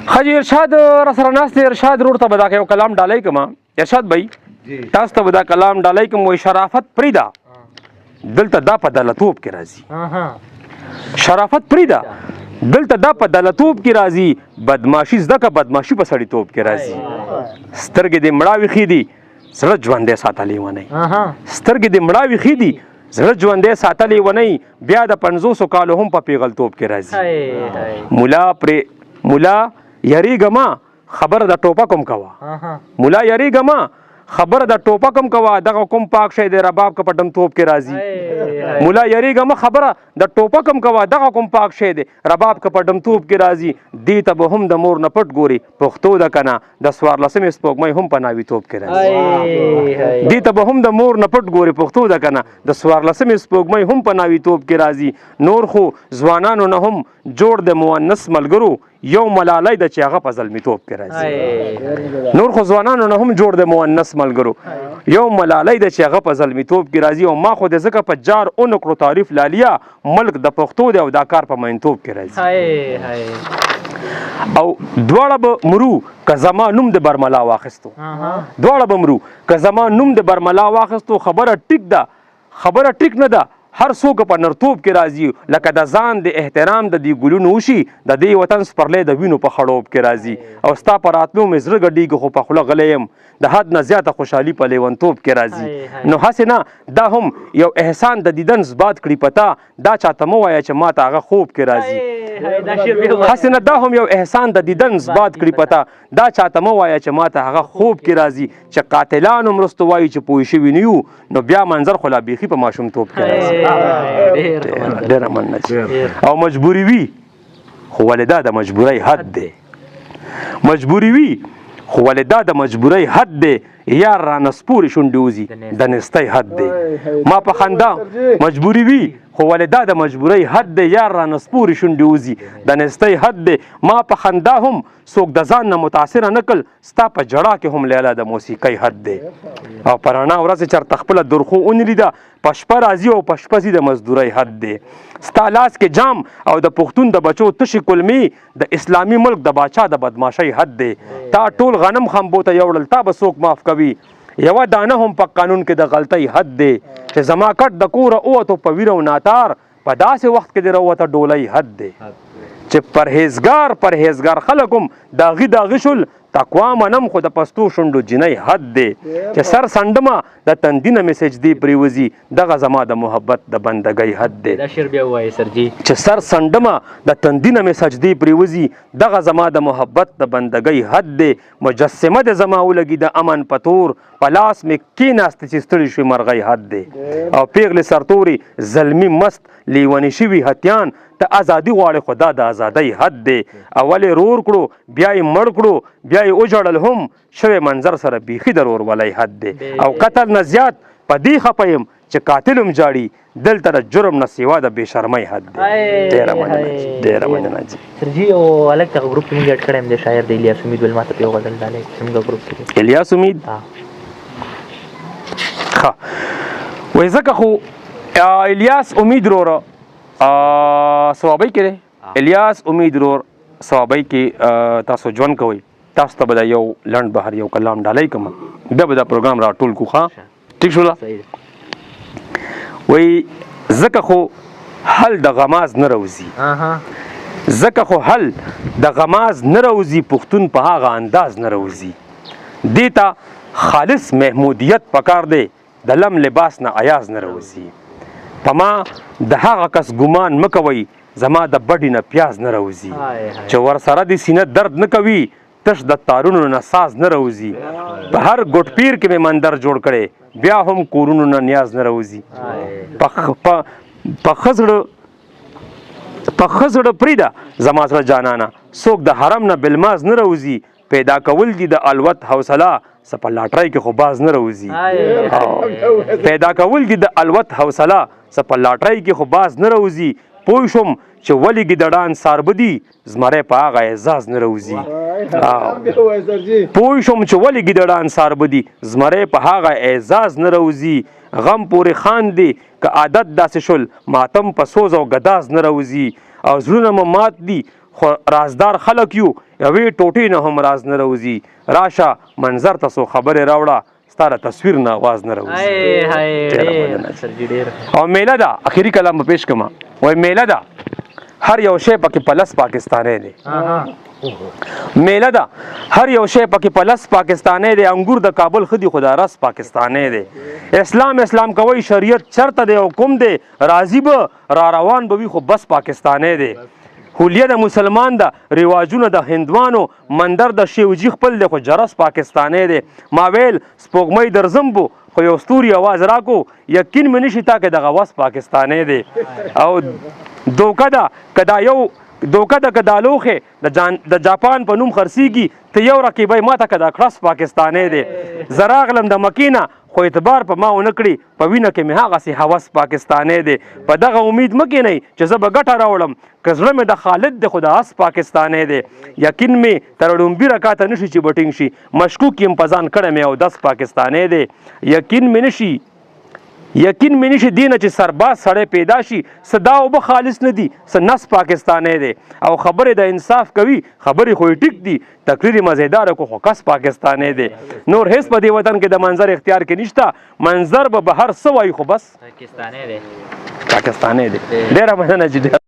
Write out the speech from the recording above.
حاجي ارشاد را سره ناست دی. ارشاد ورور ته به دا یو کلام ډالۍ کړم. ارشاد بھائی، تاسو ته به دا کلام ډالۍ کوم. وایي شرافت پرېږده، دلته دا په دلتوب کې راځي. شرافت پرېږده، دلته دا په دلتوب کې راځي. بدماشي زده که، بدماشي په سړیتوب کې راځي. سترګې دې مړاوې ښې دي، زړه ژوندی ساته لیونی. سترګې دې مړاوې ښې دي، زړه ژوندی ساته لیونی. بیا د 50 کالو هم په پیغلتوب کې راځي. مولا پرې مولا یریږه ما، خبره د ټوپک هم کوه. مولا یریږه ما، خبره د ټوپک هم کوه، دغه کوم پاک شی دی رباب که په ډمتوب کې راځي. مولا یریږه ما، خبره د ټوپک هم کوه، دغه کوم پاک شی دی رباب که په ډمتوب کې راځي. دې ته به هم د مور نه پټ ګوري پښتو ده کنه، د 14مې سپوږمۍ هم په ناویتوب کې راځي. دې ته به هم د مور نه پټ ګوري پښتو ده کنه، د 14مې سپوږمۍ هم په ناویتوب کې راځي. نور خو ځوانانو نه هم جوړ د مؤنث ملګرو، یو ملالۍ ده چې هغه په زلمیتوب کې راځي. نور خو ځوانانو نه هم جوړ د مؤنث ملګرو، یو ملالۍ ده چې هغه په زلمیتوب کې راځي. او ما خو د ځکه په جار اونه کړو تعریف لالیه، ملک د پښتو دی او دا کار په مینتوب کې راځي. او دواړه به مرو که زما نوم د برملا واخیستو. دواړه به مرو که زما نوم د برملا واخیستو. خبره ټیک ده، خبره ټیک نه ده، هر څوک په نرتوب کې راځي. لکه د ځان د احترام د دې ګلونو وشي، د دې وطن سپرلی د وینو په خړوب کې راځي. او ستا په راتلو مې زړه ګډېږي خو په خوله غلی یم، د حد نه زیاته خوشحالي په لیونتوب کې راځي. نو هسې نه دا هم یو احسان د دیدن زبات کړي پتا، دا چاته مه وایه چې ما ته هغه خوب کې راځي. هسې نه دا هم یو احسان د دیدن زبات کړي پتا، دا چاته مه وایه چې ما ته هغه خوب کې راځي. چې قاتلانو مرستو وایي چې پوه شوي نه یو، نو بیا منظر خو لا بیخي په ماشومتوب کې راځي. ډېره مننه. او مجبوري وي خو ولې دا د مجبورۍ حد دی. مجبوري وي خو ولې دا د مجبورۍ حد دی. یار را نسپورې شونډې وځي، د نستۍ حد دی. ما په خندا مجبوري وي خو ولې دا د مجبورۍ حد دی. یار را نسپورې شونډې وځي، د نستۍ حد دی. ما په خندا هم څوک د ځان نه متاثره نه کړ، ستا په ژړا کې هم لیلا د موسیقۍ حد دی. او په رڼا ورځ چېرته خپله درخو ونه لیده، په شپه راځي او په شپه ځي، د مزدورۍ حد دی. ستا لاس کې جام او د پښتون د بچو تشې کلمې، د اسلامي ملک د باچا د بدماشۍ حد دی. تا ټول غنم خمبو ته یوړل، تا به څوک معاف کوي؟ یوه دانه هم په قانون کې د غلطۍ حد دی. چې زما کټ د کوره ووتو په ویر او ناتار، په داسې وخت کې دې راووته ډولۍ حد دی. چې پرهیزګار پرهیزګار خلک هم داغي داغي شول، تقوا منم خو د پستو شونډو جینۍ حد دی. چې سر څنډمه د تندي نه مې سجدې پرېوځي، دغه زما د محبت د بندګۍ حد دی. دا شعر بیا ووایې سر جي. چې سر څنډمه د تندي نه مې سجدې پرېوځي، دغه زما د محبت د بندګۍ حد دی. مجسمه دې زما ولګي د امن په تور، په لاس مې کېناستې چې ستړي شوې مرغۍ حد دی. او پیغلې سرتوري زلمي مست لیوني شوي هتیان، ته ازادي غواړې خو دا د ازادۍ حد دی. اول یې رور کړو، بیا یې مړ کړو، بیا یې وژړل هم، شوی منظر سره بیخي د رورولۍ حد دی. او قتل نه زیات په دې خفه یم چې قاتل هم ژاړي، دلته د جرم نه سوا د بې شرمۍ حد دی. ډېره مننه جي، ډېره مننه جي. سر جي، یو هلک دغه ګروپ کې مونږ اډ کړی هم دی، شاعر دی، الیاس امید، ول ما ته په یو غزل ډالۍ کړ، زموږ ګروپ کې دی. الیاس امید؟ ښه، وایي ځکه خو الیاس امید وروره صوابۍ کې دی. الیاس امید رور صوابۍ کې تاسو ژوند کوئ، تاسو ته به دا یو لنډ بهر یو کلام ډالۍ کوم، بیا به دا پروګرام را ټول کړو. ښه ټیک شوله؟ وایي ځکه خو حل د غماز نه راوځي، ځکه خو حل د غماز نه راوځي، پښتون په هغه انداز نه راوځي. دې ته خالص محمودیت پکار دی، د لم لباس نه ایاز نه راوځي. په ما د هغه کس ګمان مه کوئ، زما د بډې نه پیاز نه راوځي. چې ورسره د سینه درد نه کوي، تش د تارونو نه ساز نه راوځي. په هر ګوټپیر کې مې مندر جوړ کړی، بیا هم کورونو نه نیاز نه راوځي. په ښه زړه پرېږده زما زړه جانانه، څوک د حرم نه بلماز نه راوځي. پیدا کول دي د الوت حوصله، څه په لاټرۍ کې خو باز نه راوځي. پیدا کول دي د الوت حوصله، څه په لاټرۍ کې خو باز نه راوځي. پوه شوم چې ولې ګیدړان ساربه دي، زمری په هغه اعزاز نه راوځي. پوه شوم چې ولې ګیدړان ساربه دي، زمری په هغه اعزاز نه راوځي. غم پورې خاندي که عادت داسې شول، ماتم په سوز او ګداز نه راوځي. او زړونه مو مات دي خو رازدار خلک یو، یوې ټوټې نه هم راز نه راوځي. راشه منظر ته څو خبرې راوړه، ستا د تصویر نه اواز نه راوځي. او میله ده، اخري کلام به پیش کړم. وایي میله ده، هر یو شی پکې په لس پاکستانی دی. میله ده، هر یو شی پکې په لس پاکستانی دی. انګور د کابل ښه دي خو دا رس پاکستانی دی. اسلام اسلام کوي، شریعت چرته دی او کوم دی، راضي به را روان به وي خو بس پاکستانی دی. حلیه د مسلمان ده، رواجونه د هندوانو، مندر د شیوجي خپل دی خو جرس پاکستانی دی. ما ویل سپوږمۍ درځم بو خو یو ستوري اواز راکو، یقین مې نشي تا کې دغه وس پاکستانی دی. او دوکه ده که دا یو دوکه ده که دا لوښی د جاپان په نوم خرڅېږي، ته یو رقیبی ماته که دا کړس پاکستانی دی. زه راغلم د مکې نه خو اعتبار په ما ونه کړي، په وینه کې مې هغسې هوس پاکستانی دی. په دغه امید مه کښېنئ چې زه به ګټه راوړم، که زړه مې د خالد دی خو د اس پاکستانی دی. یقین مې تر ړومبي رکاته نشي چې به ټینګ شي، مشکوک یم په ځان کړی مې اودس پاکستانی دی. یقین مې نشي، یقین مې نشي دینه چې سرباز سړی پیدا شي، څه دا اوبه خالص نه دي څه نس پاکستانی دی. او خبرې د انصاف کوي، خبرې خو یې ټیک دي، تقریر یې مزیدار کو خو کس پاکستانی دی. نور هیڅ په دې وطن کې د منظر اختیار کې نشته، منظر به بهر څه وایي خو بس پاکستانی دی، پاکستانی دی. ډېره مننه چې